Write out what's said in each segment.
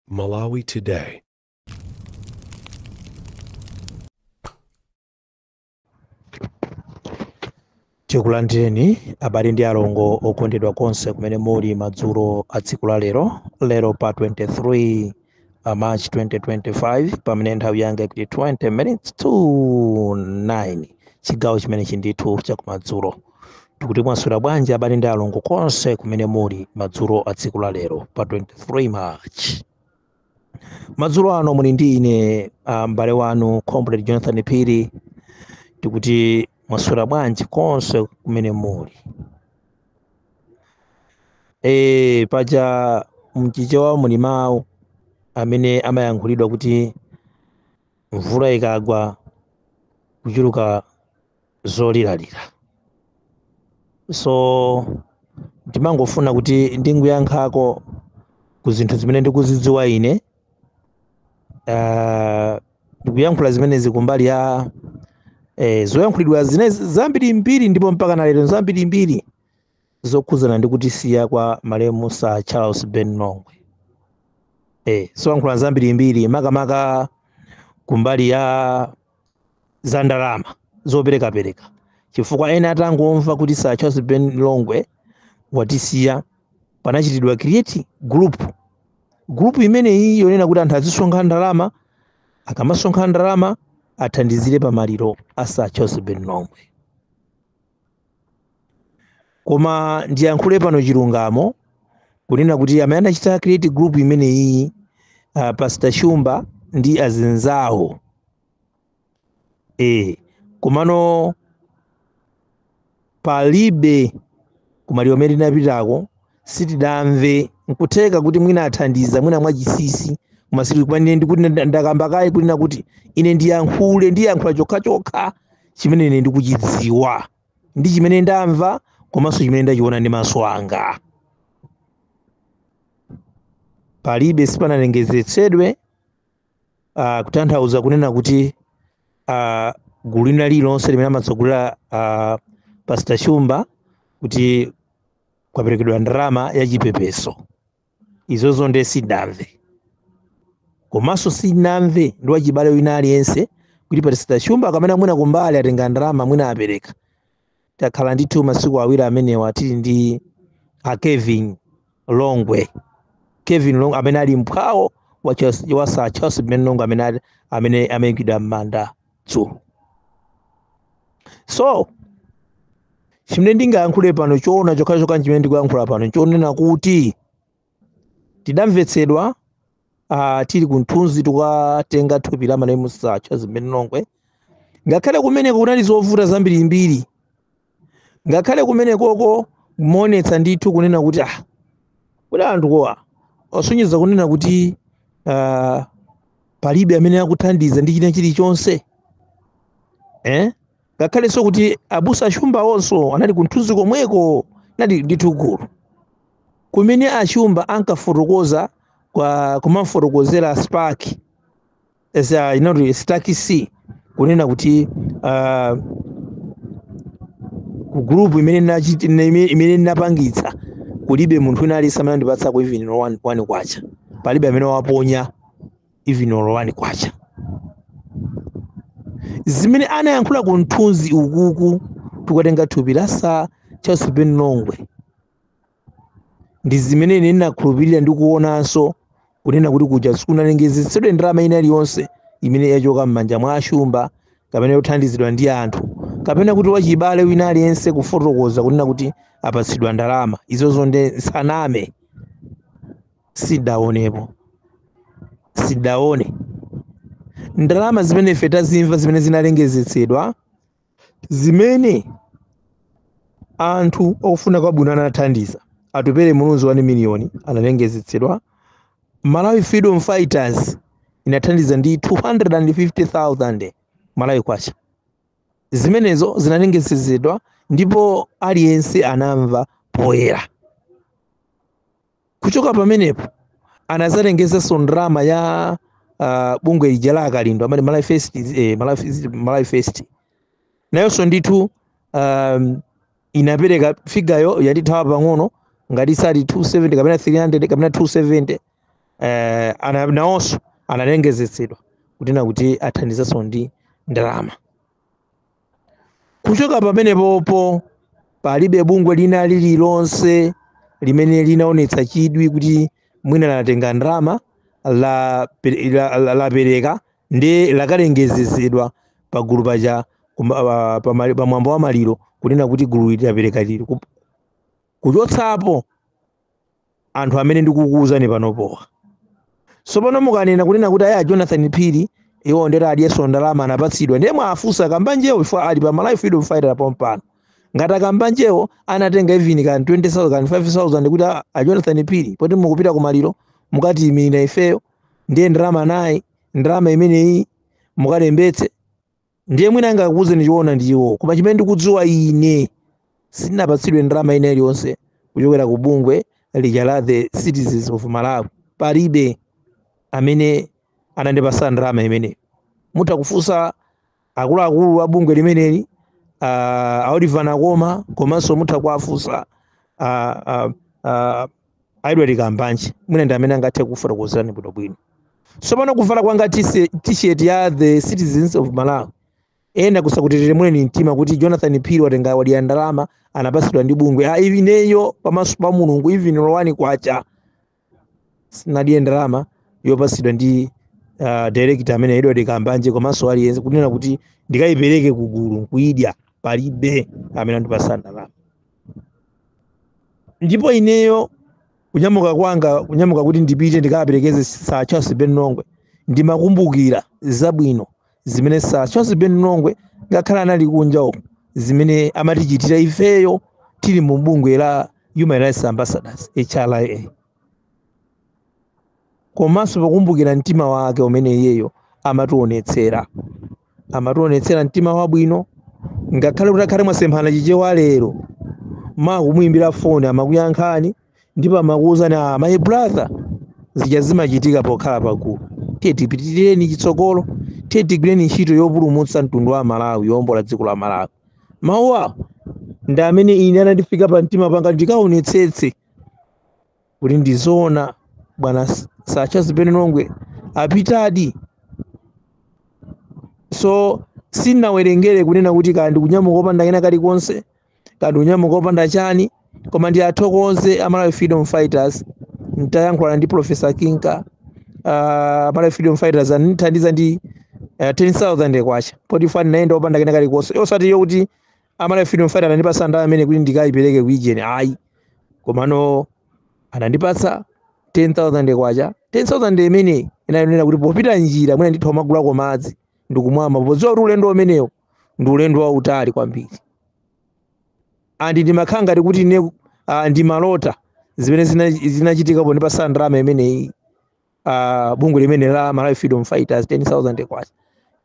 Malawi Today. Tikulandireni abale ndi alongo okondedwa konse kumene muli madzulo a tsiku la lero, lero pa 23 March 2025, pamene nthawi yanga ikuti 20 minutes to 9, chigawo chimenechi ndithu chakumadzulo. Tikuti mwaswera bwanji abale ndi alongo konse kumene muli madzulo a tsiku la lero pa 23 March. Madzulo ano muli ndi ine m'bale wanu Comrade Jonathan Phiri. Tikuti mwaswera bwanji konse kumene muli. Paja mchichewa muli mawu amene amayankhulidwa kuti mvula ikagwa kuchuluka zoliralira. So ndimangofuna kuti ndingoyankhako ku zinthu zimene ndikuzidziwa ine. Ndikuyankhula zimenezi kumbali ya zoyankhulidwa zine zambirimbiri, ndipo mpaka na lero zambirimbiri zokhuzana ndi kutisiya kwa malemu Sir Charles Ben Longwe. Zoyankhula zambirimbiri makamaka kumbali ya za ndalama zoperekapereka, chifukwa ena atangomva kuti Sir Charles Ben Longwe watisiya, panachitidwa create group imeneyi yonena kuti anthu azisonkha ndalama, akamasonkha ndalama athandizire pamaliro a Sir Charles Ben Longwe. Koma ndiyankhule pano chilungamo kunena kuti amene anachita create group imeneyi, Pastor Shumba ndi azinzawo, komano palibe kumaliro amene tinapitako sitidamve. Nkutheka kuti mwina athandiza mwina mwachisisi, koma sitikumanene. Ndikuti ndakamba kaye kunena kuti ine ndiyankhula chokhachokha chimene ine ndikuchidziwa ndi chimene ndamva komanso chimene ndachiona ndi maso anga. Palibe, sipanalengezetsedwe, kutanthauza kunena kuti gulu lina lililonse limene amatsogolera Pastor Shumba kuti kwaperekedwa ndalama ya chipepeso. Izozo nde sindamve, komanso sindinamve ndi wachibale wina aliyense kuti Pastor Shumba kamene mwina kumbali atenga ndalama mwina apereka. Takhala ndithu masiku awiri amenewa tili ndi a Kevin Longwe, Kevin Longwe amene ali mphwawo wa Sir Charles Ben Longwe amene amayikidwa m'manda dzulo. So chimene ndingayankhule pano choona chokhachokha chimene ndikuyankhula pano chonena kuti tidamvetsedwa tili ku Mthunzi tukatenga thupi la malemu Sir Charles Ben Longwe, ngakhale kumeneko kunali zovuta zambirimbiri, ngakhale kumenekoko kumaonetsa ndithu kunena kuti kuti anthu kowa osonyeza kunena kuti palibe amene akuthandiza ndi china chilichonse. Ngakhalenso kuti abusa Shumba onso anali ku Mthunzi komweko, nali ndithu gulu kumene Ashumba ankafotokoza kwa kumafotokozera Spark esa inoti Stark C kunena kuti ku group imene napangitsa kulibe munthu wina aliyense amene andipatsako even one kwacha, palibe amene waponya even one kwacha. Zimene anayankhula ku Mthunzi ukuku tikukatenga thupi la Sir Charles Ben Longwe ndi zimene ine ndinakhulupirira ndi kuonanso kunena kuti kuja sikunalengezetsedwe ndalama ina iliyonse imene yachoka m'manja mwa Ashumba kapena yothandizidwa ndi anthu kapena kuti wachibale wina aliyense kufotokoza kunena kuti apatsidwa ndalama. Izozo ndi nsaname, sidaonepo, sidaone ndalama zimene ife tazimva zimene zinalengezetsedwa, zimene anthu ofuna kwabwino anathandiza. Atupele Muluzi 1 million analengezetsedwa, Malawi Freedom Fighters inathandiza ndi 250,000 Malawi kwacha. Zimenezo zinalengezetsedwa ndipo aliyense anamva poyera. Kuchoka pamenepo anazalengezanso ndalama ya bungwe lija la Akalindo amene Malawi First, Malawi First nayonso ndithu inapereka figure yo yandithawa pang'ono, ngati sali 270 kapena 300 kapena 270. Nawonso analengezetsedwa kunena kuti athandizanso ndi ndalama. Kuchoka pamenepopo palibe bungwe lina lililonse limene linaonetsa chidwi kuti mwina latenga ndalama lapereka ndi lakalengezedwa pagulu paja pamwambo wa maliro kunena kuti gulu lapereka lili, kuchotsapo anthu amene ndikukuwuzani panopowa. Tsopano mukanena kunena kuti aya Jonathan Phiri iwo ndera adyeso ndalama anapatsidwa, ndiye mwafunsa Kambanjewo ifo ali pa Malawi Freedom Fighter pompano, ngati akambanjewo anatenga even kan 20,000 kan 5,000 kuti a Jonathan Phiri poti mukupita kumaliro mukatiyimirira ifeyo, ndiye ndalama nayi, ndalama imeneyi mukalembetse, ndiye mwina angakuwuzeni chiona ndiwo. Koma chimene ndikudziwa ine, sindinapatsidwe ndalama ina iliyonse kuchokera ku bungwe lija la the Citizens of Malawi. Palibe amene anandipasa ndalama imeneyo. Mutha kufunsa akuluakulu a bungwe limeneli, Oliver Nakoma, komanso mutha kuwafunsa Edward Kambanje, mwina ndi amene angathe kufotokozerani bwinobwino. Tsopano kuvala kwanga t-shirt ya the Citizens of Malawi, ena kusakuteteremweni mtima kuti Jonathan Phiri watenga wadya ndalama anapatsidwa ndi bungwe. Ineyo pamaso pa Mulungu, even lowani kwacha sinadye ndalama yopatsidwa ndi director amene Edward Kambanje komanso aliyense kunena kuti ndikayipereke kugulu nkuidya. Palibe amene andipasa ndalama. Ndipo ineyo kunyamuka kwanga, kunyamuka kuti ndipite ndikaperekeze Sir Charles Ben Longwe, ndimakumbukira zabwino zimene Sir Charles Ben Longwe, ngakhale anali kunja uko, zimene amatichitira ifeyo tili mu bungwe la Human Rights Ambassadors, HRA, komanso pokumbukira mtima wake umene iyeyo amationetsera mtima wabwino. Ngakhale kuti akhale mwasemphana Chichewa lero, makumuimbira foni amakuyankhani ndipo amakuwuzani, "Ah, my brother, zija zimachitika pokhala pagulu, tiye tipitireni chitsogolo, tiye tigwireni ntchito yopulumutsa mtundu wa Malawi, yowombola dziko la Malawi." Mawu awo ndi amene ine anandifika pa mtima panga, ndikaonetsetse kuti ndizoona bwana Sir Charles Ben Longwe apitadi. So sinawerengere kunena kuti kaya ndikunyamuka opanda kena kalikonse, kaya ndikunyamuka opanda chani. Koma ndi athokoze Amalawi Freedom Fighters. Ntayankhulana ndi Professor Kinka, Malawi Freedom Fighters anandithandiza ndi 10,000 kwacha, poti fani naye opanda kena kalikonse, osati yokuti Amalawi Freedom Fighter anandipatsa ndalama amene kuti ndikayipereke ku ijeni, ayi. Komano anandipatsa 10,000 kwacha. 10,000 imene inanena kuti popita njira mwina ndithu amagulako madzi ndikumwama, podziwa kuti ulendo umenewo ndi ulendo wautali kwambiri. Andi ndimakhala ngati kuti ine ndimalota zimene zinachitika pondipatsa ndalama imeneyi, bungwe limene la Malawi Freedom Fighters, 10,000 kwacha,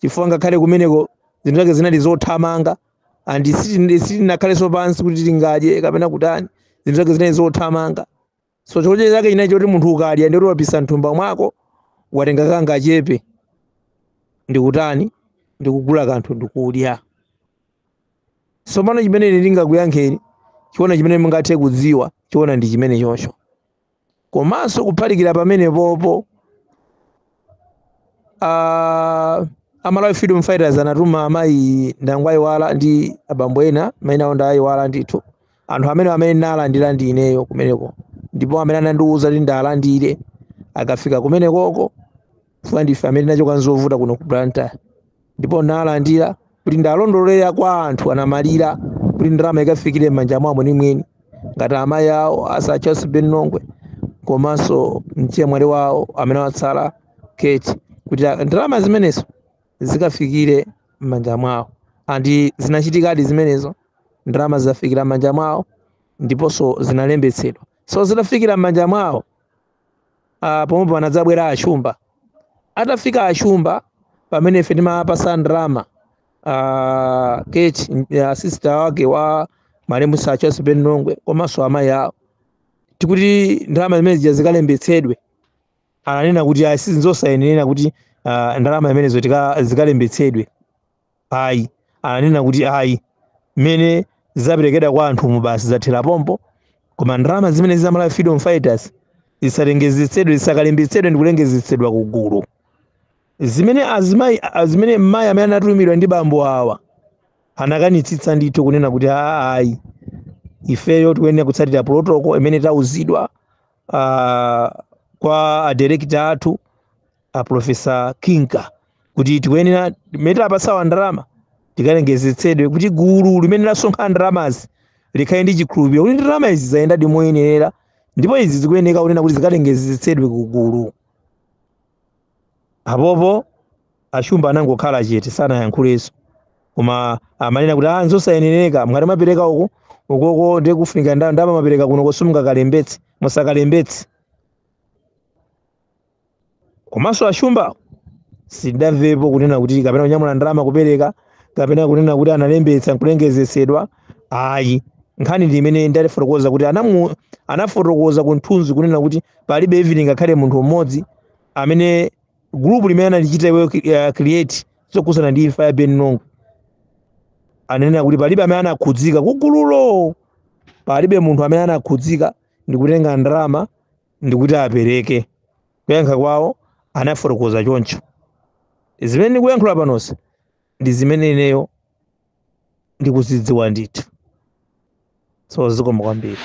chifukwa ngakhale kumeneko zinthu zake zinali zothamanga, andi sitinakhalenso pansi kuti tingadye kapena kutani. Zinthu zake zinali zothamanga, so chokudya chake chinachi choti munthu ukadya ndikuti wapisa mthumba mwako, watenga kanga chepe ndikutani, ndikugula kanthu ndikudya. Tsopano chimene ine ndingakuyankheni chiona, chimene mungathe kudziwa chiona ndi chimene chocho. Komanso kuphatikira pamenepopo, Amalawi Freedom Fighters anatuma amayi Ndangwayiwala ndi abambo ena, mayina awo ndayiwala ndithu. Anthu amene nalandira ndi ineyo kumeneko, ndipo amene anandiwuza kuti ndalandire akafika kumenekoko, chifukwa ndife amene tinachoka nzovuta kuno ku Blantyre. Ndipo nalandira kuti ndalondolera kwa anthu anamalira kuti ndalama ikafikire m'manja mwawo mwinimwini, ngati amayi awo a Sir Charles Ben Longwe komanso mchemwali wawo amene watsala Kate, kuti ndalama zimenezo zikafikire m'manja mwawo. Andi zinachitikadi zimenezo, ndalama zafikira m'manja mwawo ndiponso zinalembetsedwa. So zitafikira m'manja mwawo, pomwe panadzabwera achumba. Atafika achumba, pamene ife timapasa ndalama Kate, sister wake wa malemu Sir Charles Ben Longwe, komanso amayi awo, tikuti ndalama zimene zija zikalembetsedwe, ananena kuti ayi, sizinzosayenera kuti ndalama zimenezo zikalembetsedwe, ayi. Ananena kuti ayi, mmene zaperekedwa kwa anthu mu basi zathera pompo, koma ndalama zimene za Malawi Freedom Fighters Zisalengezetsedwe, zisakalembetsedwe ndi kulengezetsedwa ku gulu. Zimene azimayi, zimene mayi amene anatumidwa ndi bambo awa anakanitsitsa ndithu kunena kuti ayi, ifeyo tikuyenera kutsatira protocol imene tauzidwa kwa a director athu a Professor Kinka, kuti tikuyenera imene tapasawa ndalama tikalengezetsedwe kuti gulu limene lasonkha ndalamazi likhale ndi chikhulupiriro kuti ndalama izi zayendadi moyenerera, ndipo izi zikuyeneka kunena kuti zikalengezetsedwe ku gulu. Apopo Ashumba anangokhala chete, sanayankhulenso, koma amanena kuti nzosayenereka, mukati mapereka uku ukoko ndiye kufunika ndalama mapereka kuno kosumungakalembetse, musakalembetse. Komanso Ashumba sindamvepo kunena kuti kapena kunyamula ndalama kupereka, kapena kunena kuti analembetsa nkulengezetsedwa, ayi. Nkhani ndi imene ndalifotokoza kuti anafotokoza kunthunzi kunena kuti palibe even ngakhale munthu mmodzi amene group limene analichita iweyo create zokhudzana ndi imfa ya Ben Longwe, ananena kuti palibe amene anakhudzika kugululo, palibe munthu amene anakhudzika ndikutenga ndalama ndikuti apereke. Kuyankha kwawo anafotokoza choncho. Zimene ndikuyankhula panonse ndi zimene ineyo ndikuzidziwa ndithu. So zikomo kwambiri.